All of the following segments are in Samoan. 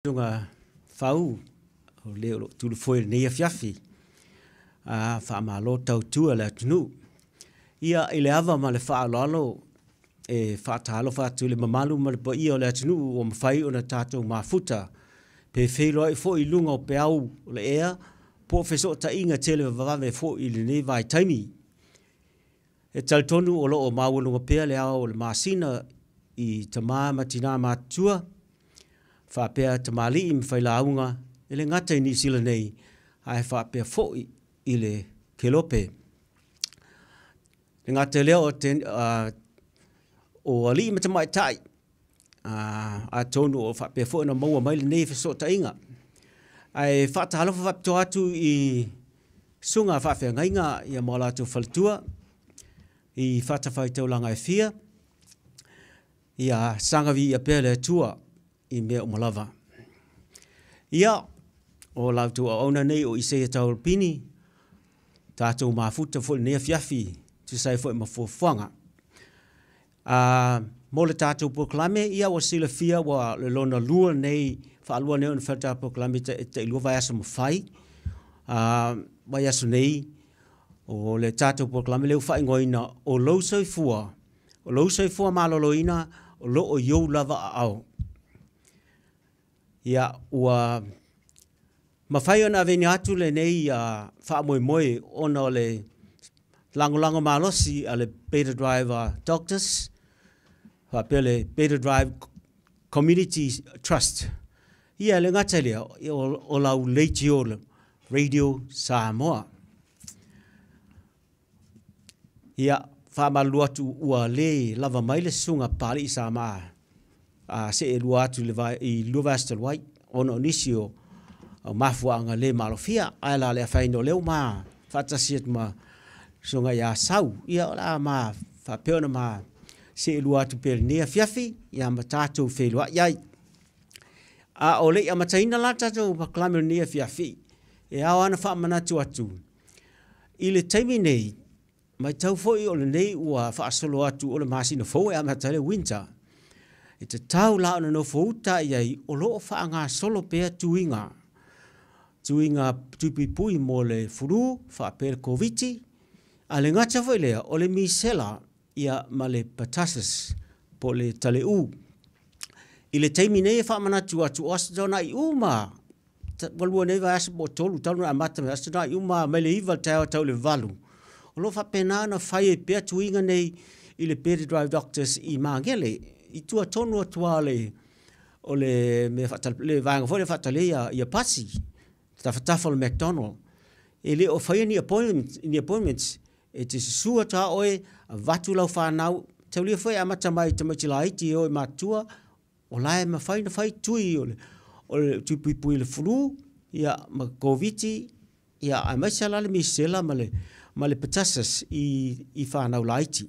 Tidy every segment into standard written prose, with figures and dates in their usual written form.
Susuga Fau, o le o lo o tulufoe i lenei afiafi. A faamalo tautua le atunuu. Ia, i le ava ma le faaaloalo e faatalofa atu i le mamalu ma le paia o le atunuu ua mafai ona tatou mafuta pe feiloai foi i luga o peau o le ea po o fesootaiga televavave foi i lenei vaitaimi. E talitonu o lo o maualuga pea le ao o le masina i tama ma tina matutua, faapea tamalii ma failauga, e le gata i Niu Sila nei, ae faapea foi i le Kelope. E le gata i lea o alii ma tamaitai, atonu o faapea foi ona maua mai lenei fesootaiga. Ae faatalofa faapitoa atu i susuga i faafeagaiga ma o latou faletua i fatafaitaulaga e fia, ia saga viia pea le Atua i mea uma lava. Ia, o la outou auauna nei o Isaia Tau Pini, tatou mafuta foi i lenei afiafi e tusa ai foi ma fuafuaga. Mo le tatou polokalame, ia ua silafia ua le lona lua lenei, faalua nei ona fai le tatou polokalame e tailua vaiaso ma fai. Vaiaso nei, o le tatou polokalame lea ua faaigoaina o lou soifua, o lou soifua maloloina o lo o i ou lava aao. Ia, ua mafai ona aveina atu lenei faamoemoe ona o le lagolago malosi a le Beta Driver Doctors faapea le Beta Drive Community Trust. Ia, e le gata i lea, o lau leitio Radio Samoa. Ia, faamalulu atu ua le lava mai le susuga Papalii sa ma seelua atu i le lua vaiaso talu ai, ona o nisi o mafuaaga le malofia. Ae o le a le afaina o lea ua ma faatasi atu ma susuga ia Sau, ia o le a ma faapea ona ma seelua atu pea i lenei afiafi, ia ma tatou feiloai ai. A o le i amataina la le tatou polokalame i lenei afiafi, e ao lava ona faamanatu atu, i le taimi nei, matau foi o lenei ua faasolo atu o le masina fou e amata ai le winter. E tatau la ona nofouta i ai o lo o faagasolo pea tuiga tuipuipui mo le flu faapea le Koviti, a le gata foi lea o le misela ia ma le pertussis po o le taleu. I le taimi nei e faamanatu atu o Aso Toonai uma ua lua nei vaiaso po o tolu talu ona amata mai, Aso Toonai uma mai le 9 i le taeao e tau i le 8, o lo o faapena ona fai ai pea tuiga nei i le Better Drive Doctors i Magele, i tua tonu atu lava o le mea le vaega foi lea e faatali ai pasi, tafatafa o le McDonald. E le o faia ni appointments, e te susu atu lava oe, avatu lau fanau, taulia foi e amata mai i tamaiti laiti e oo i matutua, o la e mafai ona fai tui o le tui puipui i le flu ia, ma Koviti, ia, aemaise la le misela ma le pertussis i fanau laiti.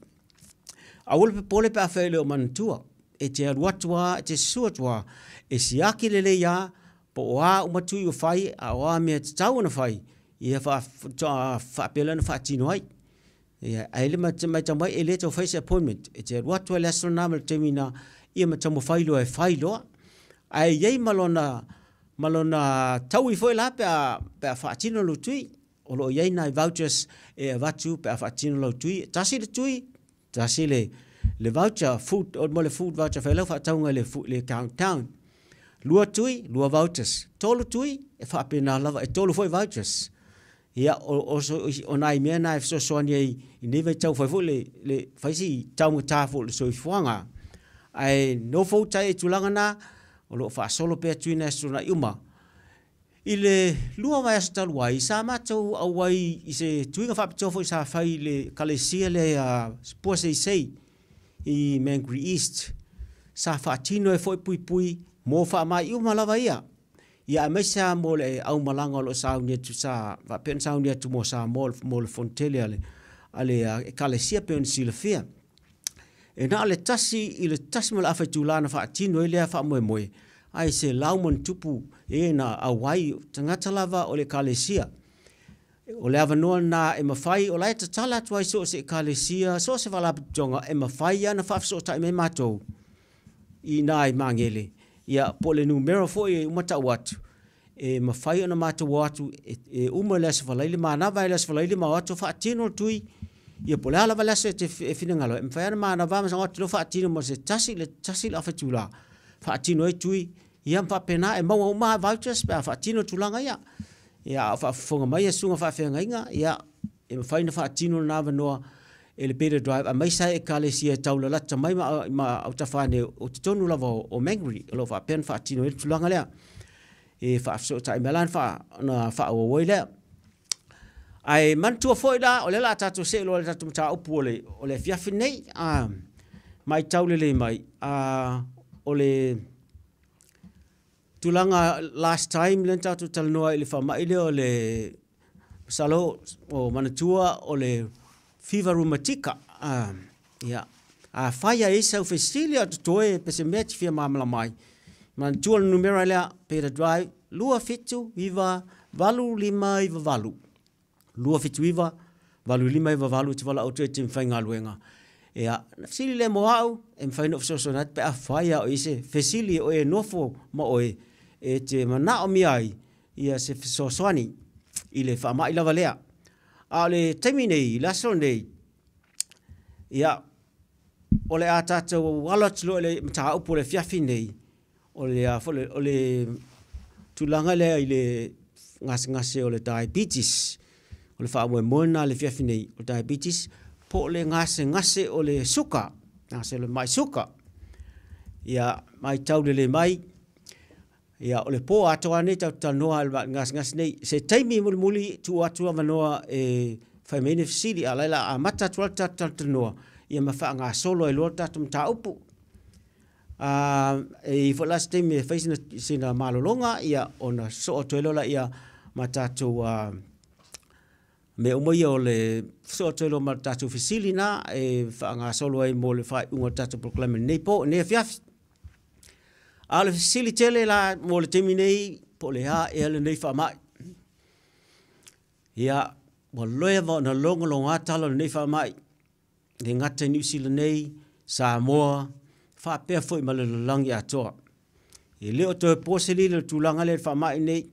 Aua le popole pe afai e le o manatua, e te alu atu lava, e te susu atu lava, e siaki lelei lava po o a uma tui o fai, a o a mea e tatau ona fai, ia faatoa faapea lea ona faatino ai. Ia, ae le matau mai e le tau fai se appointment, e te alu atu lava i le aso lena ma le taimi lena, ia ma taumafai loa e fai loa. Ae i ai ma lona taui foi la pe a faatino lou tui. O lo o i ai nai vouchers e avatu pe a faatino lau tui. E tasi le tui, tasi le voucher, food, mo le food voucher fai lau faatauga i le countdown. Lua tui, lua vouchers. Tolu tui, e faapena lava, e tolu foi vouchers. Ia, o nai mea na e fesoasoani ai i nei vaitau fai foi le fai si taugata foi o le soifuaga. Ae nofo uta i tulaga na, o lo o faasolo pea tui na e Aso Toonai uma. I le lua vaiaso talu ai, sa matou auai i se tuiga faapitoa foi sa fai i le ekalesia lea a Pua Seisei i Mangere East. Sa faatino ai foi puipui mo faamai uma lava ia. Ia aemaise lava mo le aumalaga o lo o sauni atu, sa faapea ona sauni atu mo Samoa mo le fonotele a le ekalesia pei ona silafia. E na o le 1 i le 1.5 itula na faatino ai lea faamoemoe, ae 100+ e na auai tagata lava o le ekalesia. O le avanoa na e mafai, o la e tatala atu ai so o se ekalesia, so o se faalapotopotoga e mafai lava ona faafesootai mai matou i ina i Magele. Ia, po o le numera foi e uma tau atu, e mafai ona matou o atu e uma le Aso Faraile, manava ai le Aso Faraile ma o atu faatino le tui. Ia po o le a lava le aso e te e finagalo ai, e mafai lava ona manava ma saga o atu loa faatino ma se tasi le tasi le afa itula, faatino ai tui, ia ma faapena e maua uma lava vouchers pe a faatino tulaga ia. Ia a o faafofoga mai ia susuga i faafeagaiga, ia e mafai ona faatino lena avanoa e le Better Drive aemaise lava ekalesia e taulalata mai ma autafa ane o totonu lava o Mangere o lo o faapea ona faatino ai le tulaga lea. E faafesootai mai la ona faaauau ai lea. Ae manatua foi la, o lea o le a tatou see loa i le tatou mataupu o le afiafi lenei, matau lelei mai, o le tulaga last time lea na tatou talanoa i le faamai lea o le, masalo o manatua o le fiva rumatika. Ia, afai lava e i ai sau fesili a o totoe pe se mea e te fia malamalama ai, manatua le numera lea, Beta Drive, 279 8598. 279 8598 e te valaau atu ai i le taimi faigaluega. Ia, ona fesili lea mo au, e mafai ona ou fesoasoani atu pe afai lava o i ai se fesili o e nofo ma oe e te manaomia ai ia se fesoasoani i le faamai lava lea. A o le taimi nei, i le aso lenei, ia, o le a tatou alo atu loa i le mataupu o le afiafi lenei, o le a foi o le tulaga lea i le gasegase o le diabetes. O le faamoemoe lena i le afiafi nei, o le diabetes po o le gasegase o le suka, gasegase o le mai suka. Ia, matau lelei mai, ia, o le po atoa lava nei tatou te talanoa i le gasegase nei. Se taimi mulimuli tuu atu avanoa e fai mai ai ni fesili, a o la e o le a amata atu lava le tatou talatalanoa ia ma faagasolo ai loa le tatou mataupu. E i ai foi la se taimi e fai sina malologa ona sosoo atu ai loa lea ma tatou mea uma ia o le sosoo atu ai loa ma le tatou fesili lena e faagasolo ai mo le faaiuga o le tatou polokalame i lenei po, lenei afiafi. A o le fesili tele la mo le taimi nei, po o le a ea lenei faamai? Ia, ua leva ona logologa tala o lenei faamai, e le gata i Niu Sila nei, Samoa, faapea foi ma le lalolagi atoa. E le o toe po se lilo i le tulaga lea i le faamai lenei,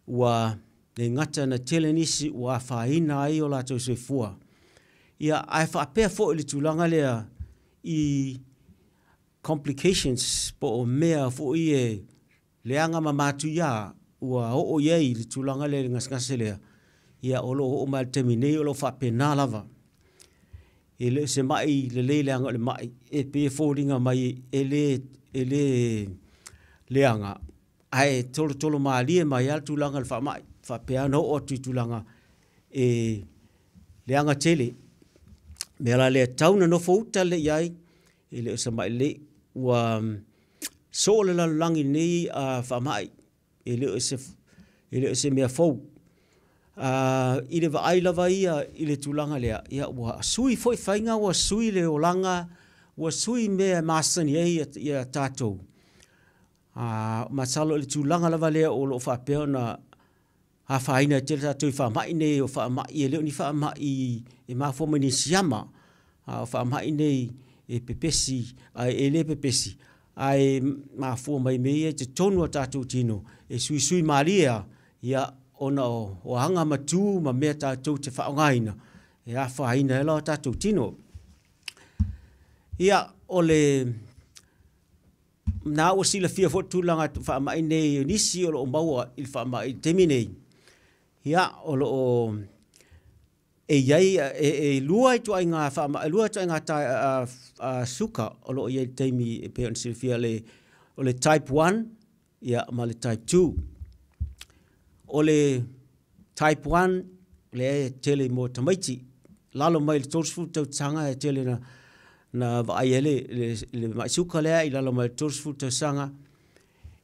ua le gata ina tele nisi ua afaina ai o latou soifua, ia ae faapea foi le tulaga lea i complications po o mea foi ia leaga ma matuia ua oo i ai le tulaga lea i le gasegase lea, ia o lo o oo mai lava i le taimi nei o lo o faapena lava. E le o se mai lelei leaga o le mai e pei e foliga mai e le leaga, ae tolotolo malie mai lava le tulaga o le faamai, e faapea ona oo atu i tulaga e leaga tele. O le mea la lea e tatau ona nofo uta lelei i ai, e le o se mai lelei. Ua soo le lalolagi i lenei faamai, e le o se mea fou. I le vaai lava ia i le tulaga lea, ia ua sui foi faiga, ua sui le olaga, ua sui mea e masani ai tatou. Masalo i le tulaga lava lea o lo o faapea ona afaina ai tele tatou i faamai nei, o faamai e le o ni faamai e mafua mai ni siama, a o faamai nei e pepesi, e le pepesi, ae mafua mai mea ia i totonu o tatou tino, e suisui malie lava, ia, ona o aga ma tu ma mea tatou te faaaogaina, e afaina ai la o tatou tino. Ia, o lena ua silafia foi le tulaga o faamai nei o nisi o lo o maua i le faamai i le taimi nei, ia, o lo o e i ai, e lua ituaiga faamai, e lua ituaiga suka o lo o i ai i le taimi e pei ona silafia, o le type 1 ia ma le type 2. O le type 1 lea e tele mo tamaiti, lalo mai le 30 tausaga e tele na vaai ai le mai suka lea i lalo mai le 30 tausaga,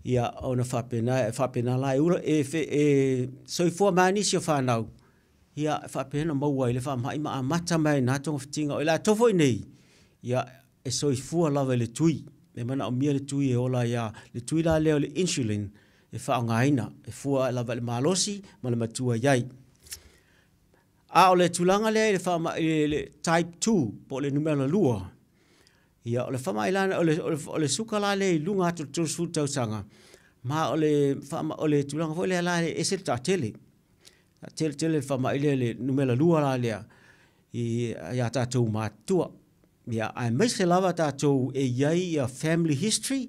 ia ona faapena, e faapena la, e soifua mai lava nisi o fanau, ia e faapea ona maua ai le faamai ma amata mai lava i ina togafitiga. O i latou foi nei, ia e soifua lava i le tui, e manaomia le tui e ola ai lava, le tui la lea o le insulin e faaaogaina, e fua lava i le malosi ma le matua i ai. A o le tulaga lea i le faamai i le type 2 po o le numera 2, Ia, o le faamai la, o le suka la lea i luga atu o le 30 tausaga, ma o le tulaga foi lea la e ese le taatele. Taatele tele le faamai lea, le numera 2 la lea ia tatou matutua. Ia, aemaise lava tatou e i ai ia family history,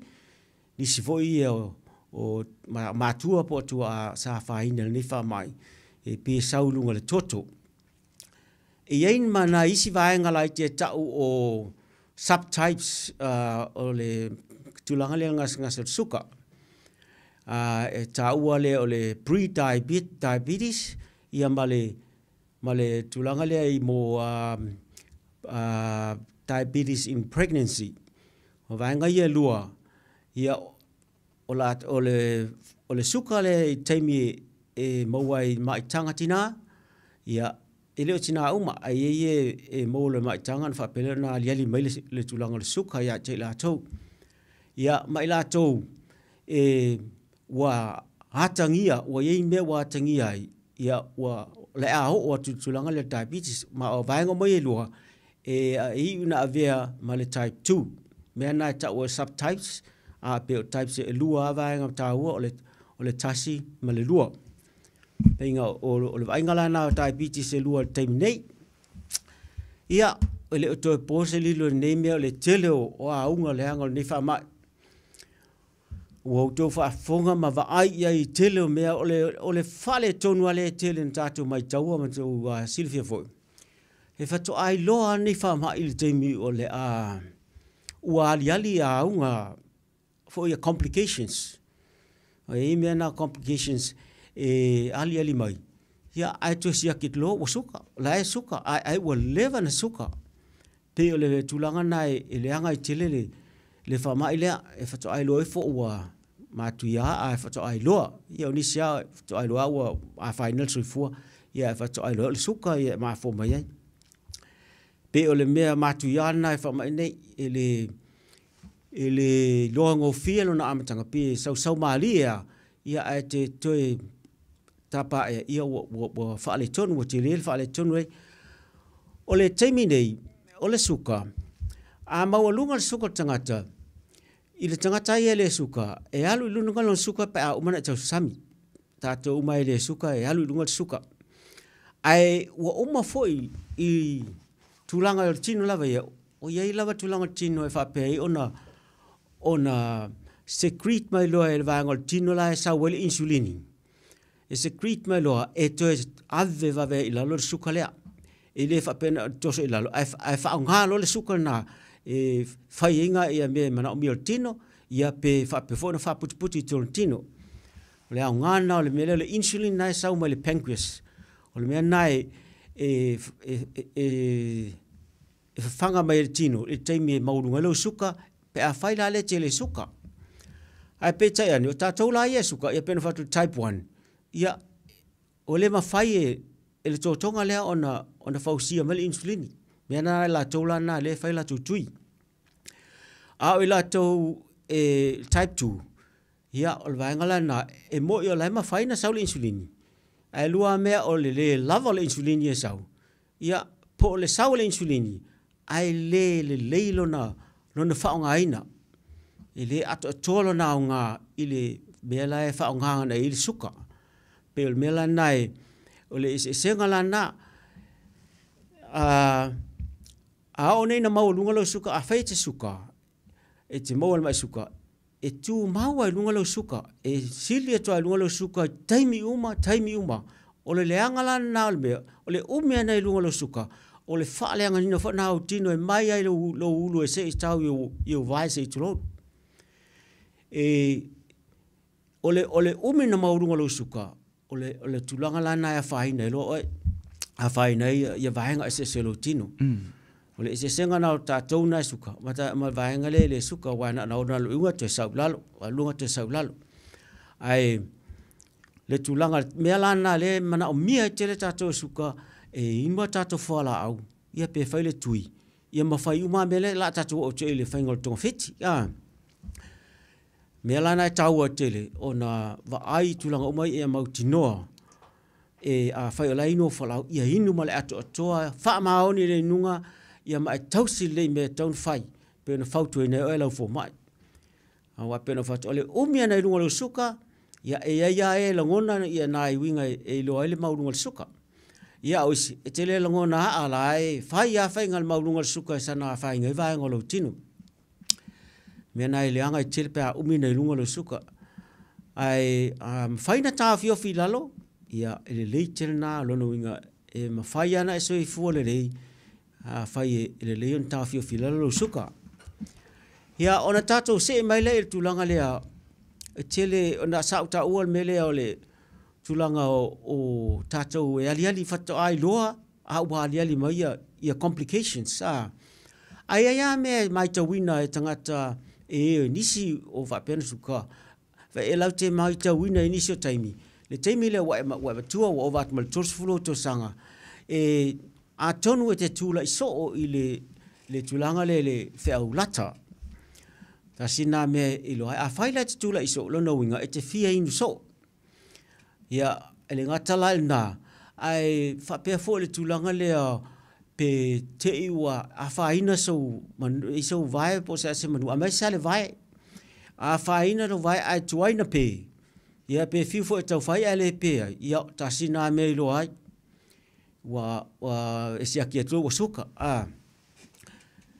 nisi foi ia o matua po o tuaa sa afaina i lenei faamai, e pei e sau i luga o le toto. E i ai ma nai isi vaega laiti e tau o subtypes o le tulaga lea o le gasegase o le suka. E taua lea o le pre-diabetes ia ma le tulaga lea i mo diabetes in pregnancy. O vaega ia e lua, ia o le suka lea i taimi e maua ai i maitaga tina, ia e le o tina uma, ae i ai e e maua loa i maitaga ona faapea lea ona aliali mai le tulaga o le suka ia te i latou. Ia ma i latou e ua atagia, ua i ai mea ua atagia ai, ia ua o le a oo atu i le tulaga lea o le diabetes. Ma o vaega uma ia e lua, e iu ina avea ma le type 2. Mea na e tau o subtypes, a pei o types e lua lava vaega taua, o le 1 ma le 2. Peiga o le vaaiga la lena o diabetes e lua i le taimi nei. Ia, e le o toe po se lilo i lenei mea o le tele o auga leaga o lenei faamai. Ua outou faafofoga ma vaai i ai i tele o mea, o le faaletonu lava lea e tele ina tatou maitaua ma outou silafia foi, e faatoa iloa lava lenei faamai i le taimi o le a ua aliali auga foi ia complications. E i ai mea na complications e aliali mai, ia ae toe siaki atu loa ua suka, o la e suka, ae ua leva ona suka. Pei o le tulaga lena e leaga ai tele le faamai lea, e faatoa iloa ifo ua matuia ae faatoa iloa. Ia o nisi lava faatoa iloa ua afaina le soifua, ia ae faatoa iloa o le suka e mafua mai ai. Pei o le mea matuia lena e faamai nei, e le iloa gofie lona amataga, pei e sausau malie lava, ia ae te toe tapa ea, ia ua faaletonu, ua tele le faaletonu ai. O le taimi nei, o le suka, a maualuga le suka o le tagata, i le tagata ia e le suka, e alu i luga lona suka pe a uma ona e tausami. Tatou uma e le suka, e alu i luga le suka. Ae ua uma foi i tulaga o le tino lava ia, o i ai lava tulaga o le tino e faapea ai ona secrete mai loa e le vaega o le tino la e sau ai le insulini, e secrete mai loa e toe ave vave ai i lalo le suka lea. E le faapea na toso i lalo, ae faaaoga loa le suka lena e fai ai ngā ia mea e manaomia o le tino, ia pe faapea foi ona faaputuputu i totonu o le tino. O le aoga lena o le mea lea o le insulin lena e sau mai le pancreas. O le mea lena e fafaga mai e le tino i le taimi e maualuga ai lou suka, pe afai la lea e te le suka. Ae peitai ane, o tatou la ia e suka, ia pei ona fai atu type 1, ia ua le mafai e le totoga lea ona fausia mai le insulini. Mea na latou la na lea e fai latou tui. A o i latou e type 2, ia o le vaega la lena, e moi o la e mafai ona sau le insulini, ae lua mea o le le lava o le insulini e sau, ia po o le sau o le insulini, ae le lelei lona faaaogaina. E le atoatoa lona aoga i le mea la e faaaoga agai i ai le suka. Pei o le mea la lena, o le eseesega la lena. A oo nei ina maualuga lou suka, afai e te suka, e te maua i le mai suka, e tumau lava i luga lou suka, e sili atu lava i luga lou suka i taimi uma, taimi uma. O le leaga la lena o le mea, o le umi lava i luga o lou suka, o le faaleagaina foi lena o ou tino e mai lava i lou ulu e seia tau i ou vae se i tulou. O le umi ona maualuga o lou suka, o le tulaga la lena e afaina ai loa oe, afaina ai ia vaega eseese o lou tino. O le eseesega lena o tatou na e suka ma le vaega lea e le suka, aua na ona alu i luga toe sau i lalo, alu i luga toe sau i lalo. Ae le tulaga, mea la lena lea e manaomia ai tele tatou e suka, e inu a tatou fualaau, ia pe fai le tui, ia ma fai uma lava mea lea o le a tatou oo atu i le faiga o le togafiti. Mea la na e taua tele ona vaai i tulaga uma ia mautinoa e afai o la e inu au fualaau, ia inu ma le atoatoa, faamaoni i le inuga, ia ma e tausi lelei i mea e tatau ona fai. pei ona fautuaina ai oe e lau fomai. Aua e pei ona ou fai atu, o le umi lava i luga o lou suka, ia e i ai lava e lagona nai uiga e iloa ai le maualuga o le suka. Ia a o isi, e te le lagona lava a o la e fai lava faiga a le maualuga o le suka e saga afaina ai vaega o lou tino. O le mea lena e leaga ai tele pe a umi ona i luga lou suka. Ae a mafai ona taofiofi i lalo, ia e lelei tele lena, o lona uiga e mafai lava ona e soifua lelei afai e lelei ona taofiofi i lalo lou suka. Ia, ona tatou see mai lea i le tulaga lea e tele, ona sa ou taua le mea lea o le tulaga o tatou e aliali, faatoa iloa a ua aliali mai complications. Ae i ai lava mea e matauina e tagata e nisi o faapea ona suka, e latou te matauina i nisi o taimi, le taimi lea ua e matua ua ova atu ma le 30 ou tausaga, e atonu e te tulai soo i le tulaga lea i le feau lata. Tasi lena mea e iloa ai. Afai la e te tulai soo, lona uiga e te fia inu soo. Ia, e le gata la i lena, ae faapea foi i le tulaga lea pe te i ua afaina sou vae po o se a se manu, aemaise lava le vae. A afaina lou vae ae tuai ona pe, ia pe fiu foi e taufai ae le pe ai, ia tasi lena mea e iloa ai ua e siaki atu ua suka.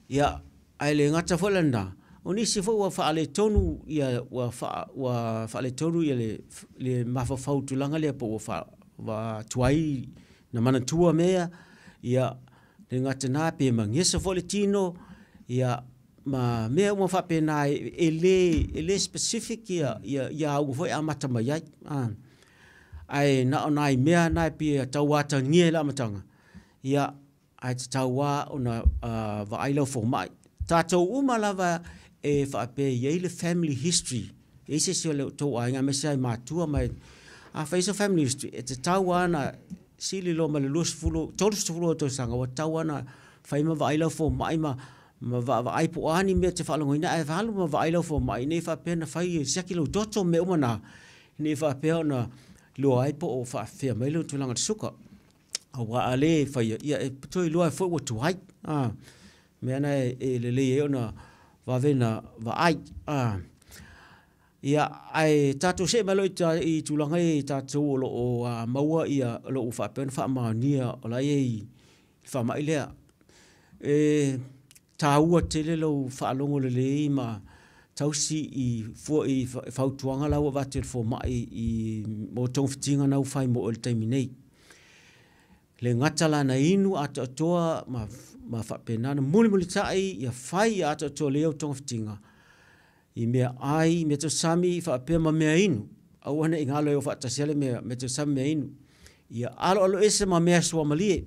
Ia, ae le gata foi la i lena, o nisi foi ua faaletonu le mafaufau i le tulaga lea po ua tuai ona manatua mea, ia, e le gata i lena pe magiesa foi le tino, ia ma mea uma faapena e le specific auga foi e amata mai ai. Ae na o nai mea na e pei e tau atagia i le amataga, ia, ae tatau lava ona vaai lau fomai. Tatou uma lava e faapea e i ai le family history, e i ai se isi o lo outou aiga aemaise lava i matua ma e… Afai e i ai se family history, e tatau lava ona sili loa ma le 20, 30 ou tausaga, ua tatau lava ona fai ma vaai lau fomai ma vaavaai po o a ni mea e te faalogoina ae alu ma vaai lau fomai ina ne i faapea na fai e siaki lou toto ma mea uma na, ina ne i faapea ona iloa ai po o faapefea mai lou tulaga o le suka. Aua a le faia, ia e toe iloa ai foi ua tuai. O le mea lena e lelei ai ona vave ona vaai. Ia, ae tatou see mai loa i tulaga ia i tatou o lo o maua o lo o faapea ona faamaonia o la e i ai le faamai lea. E taua tele lou faalogo lelei ma tausi i fautuaga la ua avatu e le fomai mo togafitiga na ua fai mo oe i le taimi nei. E le gata la ina inu atoatoa ma faapena ona mulimulitai ia fai atoatoa lelei au togafitiga i meaai, meatausami faapea ma meainu, aua ne i galo e o faatasi lava le meatausami ma meainu. Ia aloaloese ma mea suamalie,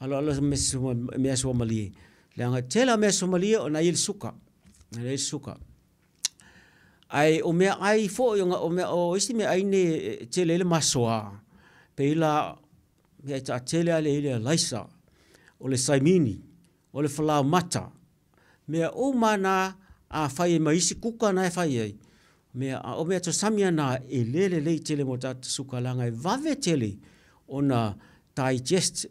aloaloese ma mea suamalie, leaga o le tele lava o mea suamalie o lena e i ai le suka, o lena e i ai le suka. Ae o meaai foi, o isi meaai nei e tele ai le masoa, pei la meaai taatele lea e i ai le araisa, o le saimini, o le falaoamata, mea uma lava na a fai ai ma isi kuka na e fai ai, o meatausami lava na e le lelei tele mo tagata suka leaga e vave tele ona digest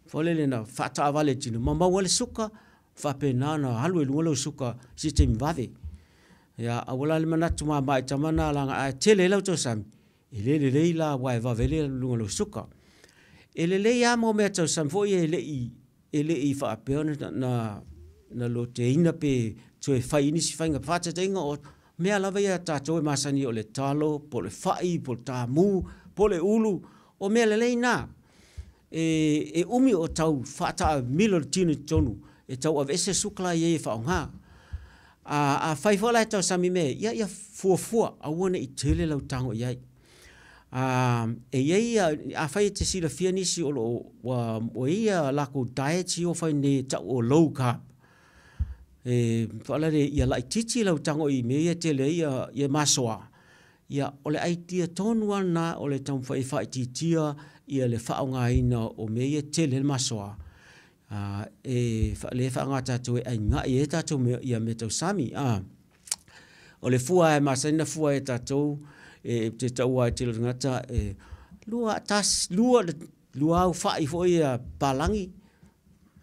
foi lele ona faataavale e le tino ma maua ai le suka, faapena ona alu ai i luga lou suka i se taimi vave. Ia aua la le manatu mama i tama na leaga a tele ai lau tausami, e le lelei la aua e vave ai le alu i luga o lou suka. E lelei lava mo meatausami foi ia e le i faapea ona loteina pe toe fai i ai nisi faiga. Faataitaiga o mea lava ia a tatou e masani ai o le talo po o le fai po o le tamu po o le ulu, o mea lelei na. E umi o tau faataamilo i le tino i totonu e tau aveese suka la e i ai e faaaoga. Afai foi la e tausami i mea ia, ia fuafua, aua ne i tele lau tago i ai. Afai e te silafia nisi o lo o ua i ai a latou diet ia ua fai nei e tau o low carb, e foi lele ia laitiiti lau tago i mea ia e tele ai masoa, ia o le aitia tonu lava lena o le taumafai e faaitiitia le faaaogaina o mea ia e tele ai le masoa, lea e faaaoga e tatou e aigai ai tatou meatausami. O le fua lava e masani ona fua ai e tatou, ou te taua lava i le tele o tagata, e lua au fai foi ia papalagi.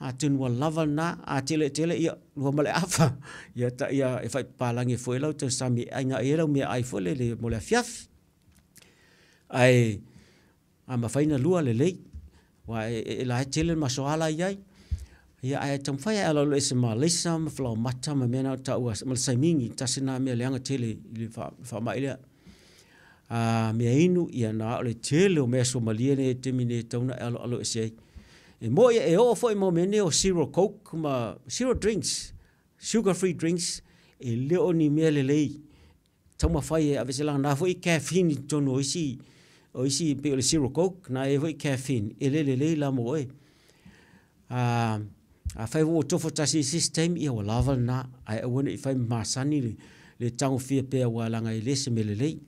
Atonu ua lava lena, a tele tele, ia, 2.5. Ia, ta, ia e faipapalagi foi lau tausami e aiga i ai lau meaai foi lele mo le afiafi. Ae a mafai ona lua lelei, aua e la e tele le masoa la e i ai. Ia ae taumafai lava e aloalo ese ma alaisa ma falaoamata ma mea na ua taua ma le saimini, tasi lena mea leaga tele i le faamai lea. Mea inu, ia na o le tele o mea suamalie lea i le taimi nei e tatau ona e aloalo ese ai. E moni e oo foi i mea nei o zero coke ma zero drinks, sugar free drinks, e le o ni mea lelei. Taumafai e aveese leaga o lena foi e caffeine i totonu o isi pei o le zero coke, na e i ai foi caffeine, e le lelei la mo oe. Afai ua tofu tasi i se isi taimi, ia ua lava lena, ae aua ne i fai ma masani le tagofia pea aua leaga e le se mea lelei.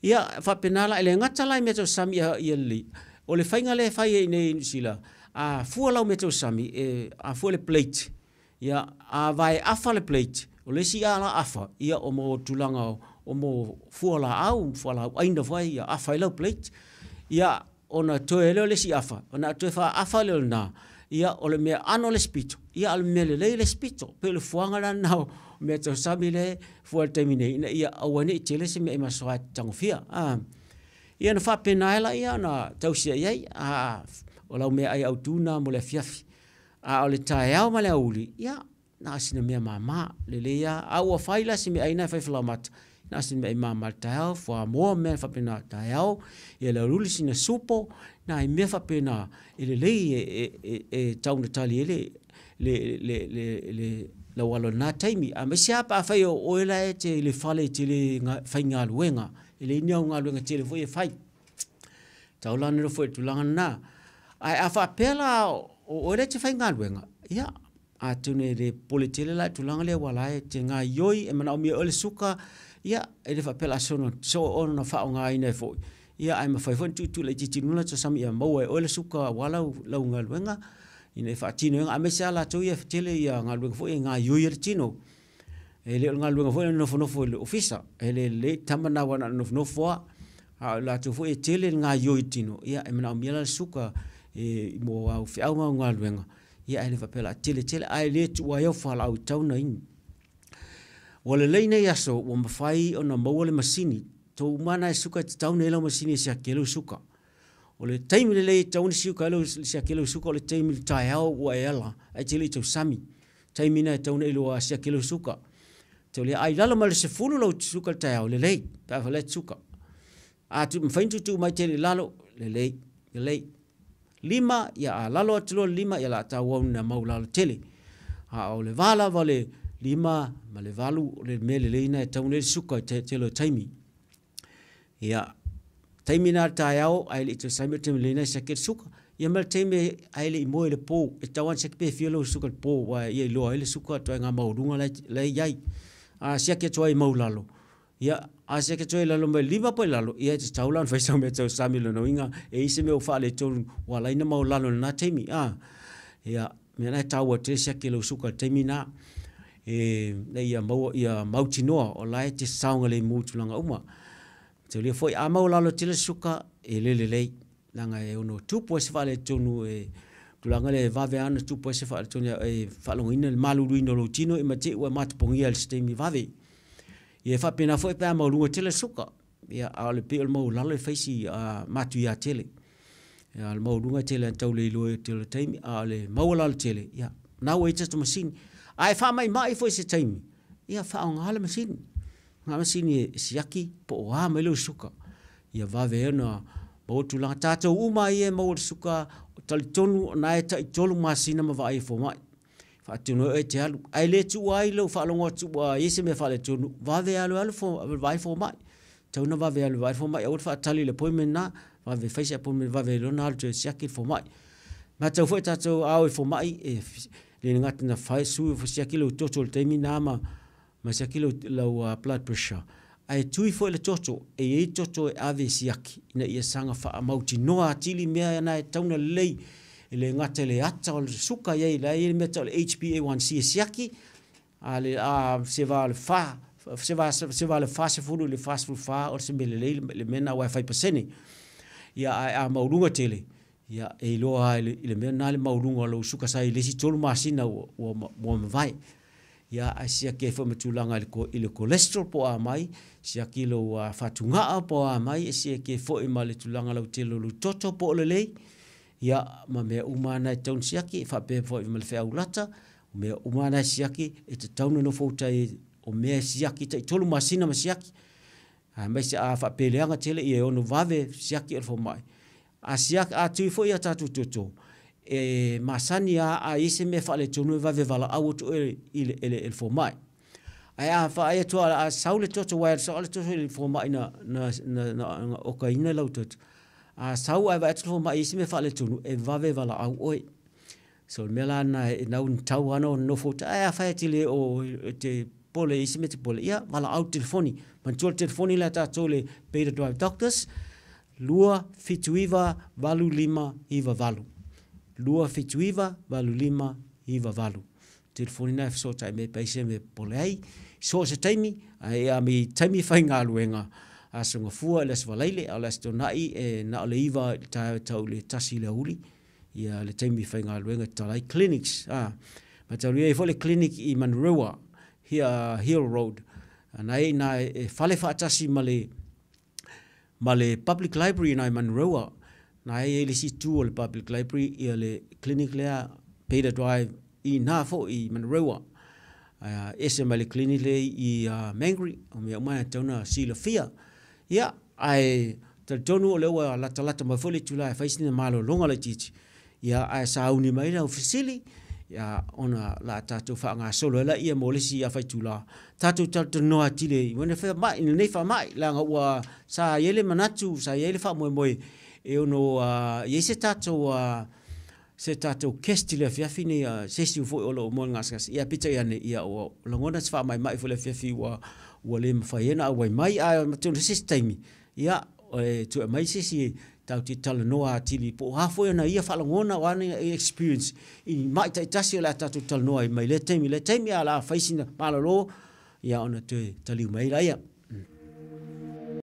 Ia faapena la, e le gata la i mea tausami ia lelei, o le faiga lea e fai ai nei i Niu Sila, a fua lau mea tausami, a fua le plate, ia a vae afa le plate, o le isi ala afa, ia o mo tulaga o mo fualaau, fualaau aina foi, ia afa ai lau plate. Ia ona toe lea o le isi afa, ona toe faaafa lea o lena, ia o le mea ano le isi pito, ia a o le mea lelei le isi pito. Pei o le fuaga la lena o mea tausami lea e fua i le taimi nei, ina ia aua ne i tele se mea e masoa e te tagofia. Ia ona faapena ai lea ona tausia i ai, o lau meaai autu lena mo le afiafi. A o le taeao ma le aoauli, ia, na o sina mea mama, lelei lava. A ua fai la si meaai na e fai falaoamata, na o sina meaai mama i le taeao, fuamoa ma mea faapena i le taeao, ia le aoauli sina supo, nai mea faapena e lelei e tau ina tali ai le lau alo i lena taimi. Aemaise lava pe afai o oe la e te i le fale e te le faigaluega, e leai ni au galuega tele foi e fai. Tatau la ona nofo i le tulaga lena. Ae a faapea la o oe la e te faigaluega, ia, atonu e le popole tele la i le tulaga lea aua o la e te gaoioi, e manaomia e oe le suka, ia, e le faapea o le a soona soona faaaogaina ai foi, ia ae mafai foi ona tuutuu laitiiti i luga lau tausami ia maua e oe le suka aua lau galuega ina ia faatino ai, aemaise lava latou ia e tele galuega foi ia e gaoioi ai le tino. E le o le galuega foi lea e nofonofo i le ofisa, e le lelei le tama lena aua na o le nofonofo lava. A o latou foi e tele le gaoioi i le tino, ia e manaomia la le suka mo au feau ma au galuega, ia ae le faapea o le a tele tele, ae le tuua ai au fualaau e tatau ona inu. Ua lelei nei aso ua mafai ona maua le masini, tou uma lava na e suka e tatau ona i ai lau masini e siaki ai lau suka. O le taimi lelei e tatau ona siaki ai lau suka o le taimi i le taeao ua e ala ae te le i tausami. Taimi lena e tatau ona e iloa siaki ai lau suka. Taulia a i lalo mai le 10 lau suka i le taeao, lelei, pe a fai la e te suka. A mafai ona tuutuu mai tele i lalo, lelei, lelei. 5, ia a lalo atu loa le 5, ia o le a tauau ina maualalo tele. A o le va lava o le 5 ma le 8, o le mea lelei lena e tatau ona i ai le suka i le tele o taimi. Ia, taimi lena o le taeao ae le i tausami o le taimi lelei lena e siaki ai le suka. Ia ma le taimi ae le i moe i le po, e tatau lava ona siaki pe fia lau suka i le po, aua ia iloa ai le suka ituaiga maualuga la e i ai. A siaki atu ai i maualalo, ia, a siaki atu ai i lalo mai le 5 po o i lalo, ia e tatau la ona fai sau meatausami, lona uiga e i ai se mea ua faaletonu ua ala ai ona maualalo i lena taimi. Ia, mea lena e taua tele le siaki o lau suka i le taimi lena, ina ia maua ia mautinoa o la e te saogalemu i tulaga uma. Mataulia foi a maualalo tele le suka, e le lelei, leaga e ono tupu ai se faaletonu e tulaga lea e vave lava ona tupu ai se faaletonu e faalogoina le maluluina o lou tino ma te i ua e matapogia i se taimi vave. Ia e faapena foi pe a maualuga tele le suka, ia a o le pei o le maualalo e fai si matuia tele. Ia, o le maualuga e tele lava ina tau le iloa i le tele o taimi, a o le maualalo tele, ia, na ua i ai tatou masini. A e faamaimai foi i se taimi, ia faaaoga le masini. Na masini e siaki po o a mai lau suka, ia vave ai ona maua tulaga. Tatou uma ia e maua le suka, talitonu o na e tai 3 masina ma vaai e fomai. Faatino ai oe e te alu. Ae le tuua ai lou faalogo atu ua i ai se mea faaletonu, vave alu e alu vaai fomai. Tatau ona vave alu e vaai fomai, aua le faatali i le appointment lena, vave fai se appointment vave ai loa ona alu toe siaki le fomai. Matau foi tatou a o i fomai, e le gata ina fai sui siaki lou toto i le taimi lena ma siaki lau blood pressure, ae tui foi le toto, e i ai toto e ave e siaki ina ia saga faamautinoa atili mea na e tatau ona lelei, e le gata i le ata o le suka i ai, la e i ai le mea tau o le HbA1c e siaki, a le a se va o le fa, se va se va le 40 i le 44 o se mea lelei le mea lena aua e 5%. Ia ae a maualuga tele, Ia, e iloa lava i le mea lena le maualuga o lou suka sa i le isi 3 masina ua mavae. Ia, ae siaki ai foi ma tulaga i le cholesterol po o a mai, siaki lou fatugao po o a mai, e siaki ai foi ma le tulaga lautele o lou toto po o lelei, ia ma mea uma lava na e tatau ona siaki, e faapea foi ma le feaulata, o mea uma lava na e siaki, e tatau ona nofo uta i o mea e siaki tai-3 masina ma siaki. Aemaise a faapea e leaga tele, ia e ono vave siaki e le fomai. A siaki, a tui foi a tatou toto, e masani lava a i ai se mea faaletonu e vave valaau atu oe i le fomai. Ae a vaai atu lava a sau le toto, aua e alu sao lava le toto i le fomai na okaina lau toto, a sau ae vaai atu le fomai e i ai se mea faaletonu, e vave valaau oe. So o le mea la lena e tatau lava ona nofo uta, ae afai e te le o, e te popole e i ai se mea e te popole ai, ia valaau i le telefoni. Manatua le telefoni lea a tatou le Beta Drive Doctors, 279 8598. 279 8598. Telefoni lena e fesootai mai ai pe a i ai se mea e popole ai. So o se taimi, ae a ma taimi faigaluega, Aso Gafua i le Aso Faraile, a o le Aso Toonai e na o le 9 i le taeao e tau i le 1 i le aoauli ia le taimi faigaluega e tatala ai clinics. Mataulia e i ai foi le clinic i Manurewa, Hill Road, na e i ina e fale faatasi ma le Public Library i Manurewa. Na e i ai le isi itu o le Public Library ia le clinic lea Beta Drive i ina foi i Manurewa. Ese mai le clinic lea i Mangere, o mea uma na e tatau ona silafia. Ia, ae talitonu o lea ua latalata mai foi le itula e fai sina malologa laitiiti, ia ae sauni mai lau fesili, ia ona o le a tatou faagasolo ai lea mo le isi afa itula, tatou talatalanoa atili ai i lenei faamai, leaga ua sa i ai le manatu, sa i ai le faamoemoe e ono i ai se tatou se tatou guest i le afiafi nei, se isi foi o lo o moe gasegase, ia peitai ane, ia ua lagona se faamaimai foi i le afiafi ua le mafai ai ona auai mai. Ae atonu i se isi taimi, ia, e toe aumai se isi tatou te talanoa atili po o a foi ana ia faalogona, o a ana ia experience i mai taitasi o le a tatou talanoa ai mai lea taimi i lea taimi, ae o le a fai sina malolo, ia ona toe taliu mai ai lea.